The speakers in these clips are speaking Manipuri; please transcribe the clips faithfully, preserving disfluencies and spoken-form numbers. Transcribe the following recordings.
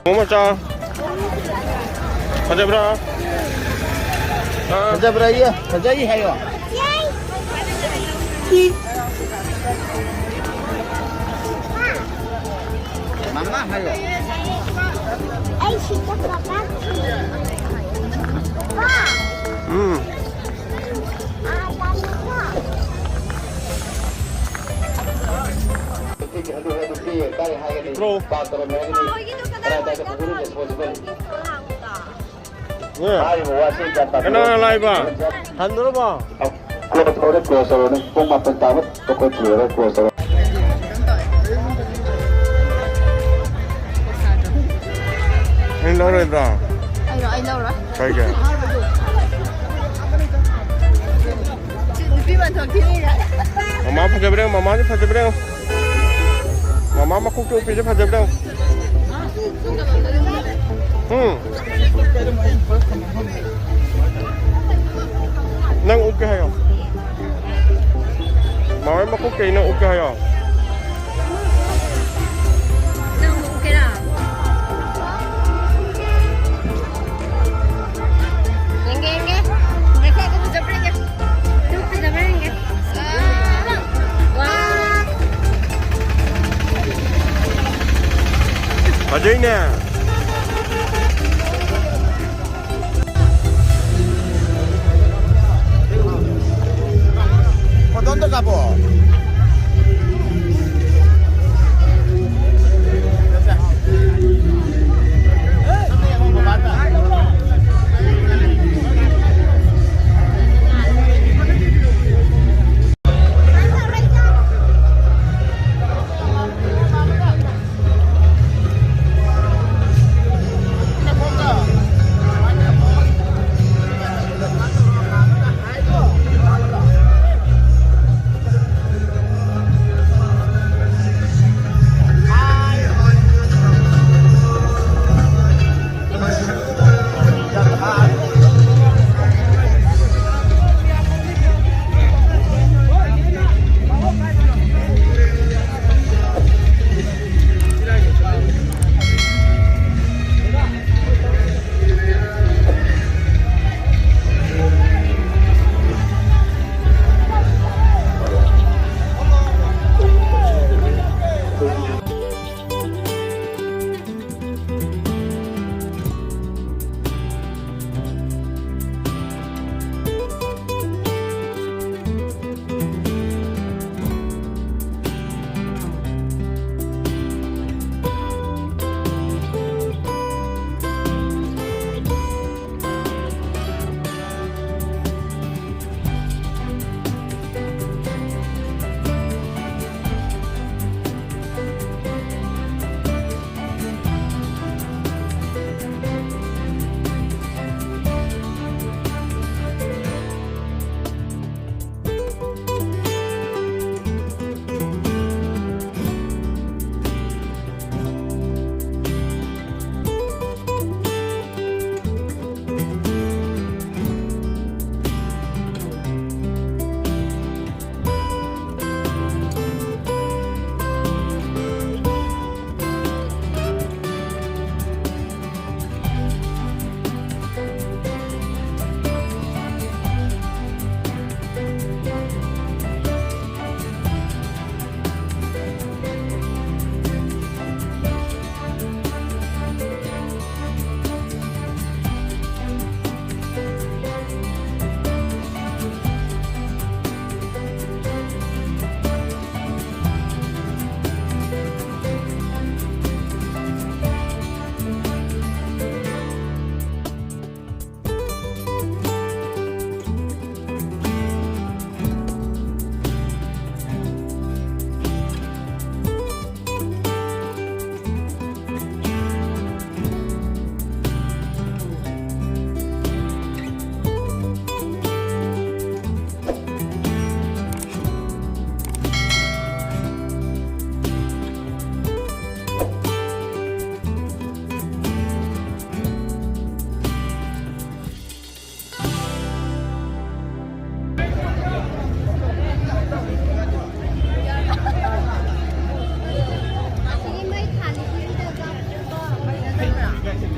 ꯃꯣꯃꯣ ꯆꯥ꯫ ꯐꯖꯕ꯭ꯔꯥ? ꯑꯥ꯫ ꯐꯖꯕ꯭ꯔꯥ ꯏꯌꯦ? ꯐꯖꯩ ꯍꯥꯏꯌꯣ꯫ ꯃꯃꯥ ꯍꯥꯏꯌꯣ꯫ ꯑꯩ ꯁꯤꯗ ꯀꯥꯈꯠꯈꯤ꯫ ꯎꯝ꯫ ꯕ꯭ꯔꯣ꯫ ꯀꯅꯥ ꯂꯥꯛꯏꯕ? ꯍꯟꯗꯣꯔꯕꯣ? ꯀ꯭ꯂꯣꯖ ꯇꯧꯔꯦ, ꯀ꯭ꯂꯣꯖ ꯇꯧꯔꯅꯤ꯫ ꯄꯨꯡ ꯃꯥꯄꯟ ꯇꯥꯕ ꯑꯩꯈꯣꯏ ꯊꯤꯔꯒ ꯀ꯭ꯂꯣꯖ ꯇꯧꯔꯦ꯫ ꯑꯩ ꯂꯧꯔꯣꯏꯗ꯭ꯔꯣ? ꯑꯩꯔꯣ? ꯑꯩ ꯂꯧꯔꯣꯏ꯫ ꯀꯩꯒꯤ? ꯅꯨꯄꯤ ꯃꯟꯊꯣꯛ ꯊꯤꯔꯤꯔ? ꯃꯃꯥ ꯐꯖꯕ꯭ꯔꯥ ꯌꯦꯡꯉꯨ, ꯃꯃꯥꯁꯦ ꯐꯖꯕ꯭ꯔꯥ ꯌꯦꯡꯉꯨ꯫ ꯃꯃꯥ ꯃꯀꯣꯛꯇ ꯎꯞꯄꯤꯁꯦ ꯐꯖꯕ꯭ꯔꯥ ꯌꯦꯡꯉꯨ꯫ ꯎꯝ꯫ ꯅꯪ ꯎꯞꯀꯦ ꯍꯥꯏꯌꯣ꯫ ꯃꯃꯥ ꯃꯀꯣꯛꯇꯒꯤ ꯅꯪ ꯎꯞꯀꯦ ꯍꯥꯏꯌꯣ꯫ ꯅꯪ ꯎꯞꯀꯦꯔꯥ? ꯌꯦꯡꯒꯦ, ꯌꯦꯡꯒꯦ꯫ ꯉꯥꯏꯈꯣ, ꯑꯗꯨ ꯐꯖꯕ꯭ꯔꯥ ꯌꯦꯡꯒꯦ꯫ ꯑꯗꯨ ꯐꯖꯕ꯭ꯔꯥ ꯌꯦꯡꯒꯦ꯫ ꯋꯥ꯫ ꯐꯖꯩꯅꯦ꯫ ꯐꯣꯇꯣ ꯑꯝꯇ ꯀꯥꯞꯄꯛꯑꯣ꯫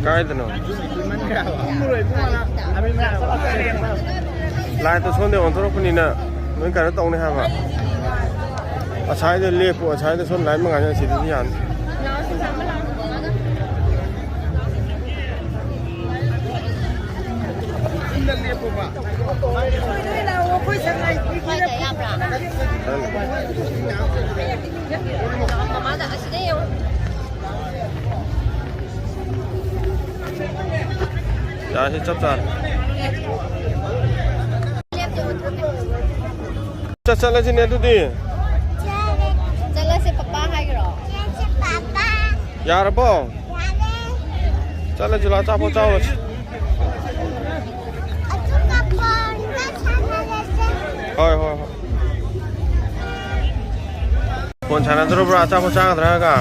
ꯀꯥꯏꯗꯅꯣ? ꯂꯥꯏꯠꯇꯣ ꯁꯣꯝꯗꯩ ꯑꯣꯟꯊꯣꯔꯛꯄꯅꯤꯅ ꯂꯣꯏ ꯀꯩꯅꯣ ꯇꯧꯅꯤ ꯍꯥꯏꯕ꯫ ꯑꯁꯥꯏꯗ ꯂꯦꯞꯄꯨ, ꯑꯁꯥꯏꯗ ꯁꯣꯝ ꯂꯥꯏꯠ ꯃꯉꯥꯜꯁꯦ ꯑꯁꯤꯗꯗꯤ ꯌꯥꯅꯤ꯫ ꯃꯃꯥꯗ ꯑꯁꯤꯗ ꯌꯦꯡꯉꯣ꯫ ꯌꯥꯔꯦ, ꯆꯞ ꯆꯥꯔꯦ꯫ ꯆꯠ-, ꯆꯠꯂꯁꯤꯅꯦ ꯑꯗꯨꯗꯤ꯫ ꯆꯠꯂꯁꯦ ꯄꯄꯥ ꯍꯥꯏꯈ꯭ꯔꯣ꯫ ꯌꯥꯔꯕꯣ? ꯆꯠꯂꯁꯤ ꯂꯥꯛꯑꯣ, ꯑꯆꯥꯄꯣꯠ ꯆꯥꯎꯔꯁꯤ꯫ ꯍꯣꯏ, ꯍꯣꯏ, ꯍꯣꯏ꯫ ꯐꯣꯟ ꯁꯥꯟꯅꯗ꯭ꯔꯕ꯭ꯔꯥ? ꯑꯆꯥꯄꯣꯠ ꯆꯥꯒꯗ꯭ꯔꯥ ꯍꯥꯏꯔꯒ?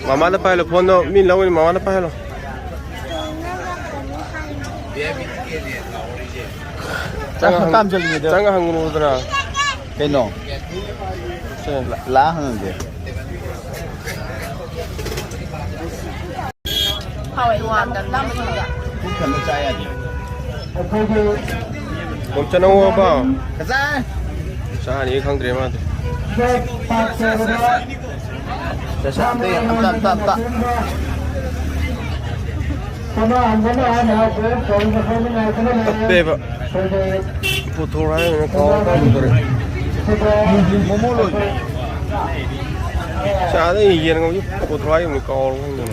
ꯃꯃꯥꯗ ꯄꯥꯏꯍꯜꯂꯣ, ꯐꯣꯟꯗꯣ ꯃꯤ ꯂꯧꯔꯤ, ꯃꯃꯥꯗ ꯄꯥꯏꯍꯜꯂꯣ꯫ ꯆꯪꯉ ꯍꯪ-, ꯀꯥꯝꯖꯜꯂꯤꯉꯩꯗ꯫ ꯆꯪꯉ ꯍꯪꯉꯨꯗꯅ꯫ ꯀꯩꯅꯣ? ꯁꯦ꯫ ꯂꯥ-, ꯂꯥ ꯍꯪꯉꯒꯦ꯫ ꯍꯥꯎꯋꯦ, ꯌꯥꯝꯅ ꯂꯥꯝꯕ ꯊꯨꯗ꯫ ꯄꯨꯛ ꯊꯟꯅ ꯆꯥ ꯌꯥꯅꯤ꯫ ꯑꯩꯈꯣꯏꯒꯤ ꯀꯣꯝ ꯆꯅꯧꯑꯣꯕ꯫ ꯀꯆꯥꯏ꯫ ꯆꯥꯅꯤ ꯈꯪꯗ꯭ꯔꯦ ꯃꯥꯗꯤ꯫ ꯆꯠ-, ꯆꯠ-, ꯑꯝꯇ, ꯑꯝꯇ, ꯑꯝꯇ꯫ ꯇꯞꯄꯦꯕ꯫ ꯄꯨꯊꯣꯔꯛꯑꯣ ꯍꯥꯏꯕꯅꯤꯅ ꯀꯥꯎꯔ ꯀꯥꯎꯔꯨꯗꯣꯔꯦ꯫ ꯃꯣꯃꯣ ꯂꯣꯏ꯫ ꯆꯥꯗ ꯌꯦꯟ ꯉꯧꯁꯤ ꯄꯨꯊꯣꯔꯛꯑꯣ ꯍꯥꯏꯕꯅꯤ ꯀꯥꯎꯔꯕ ꯈꯪꯗꯦ꯫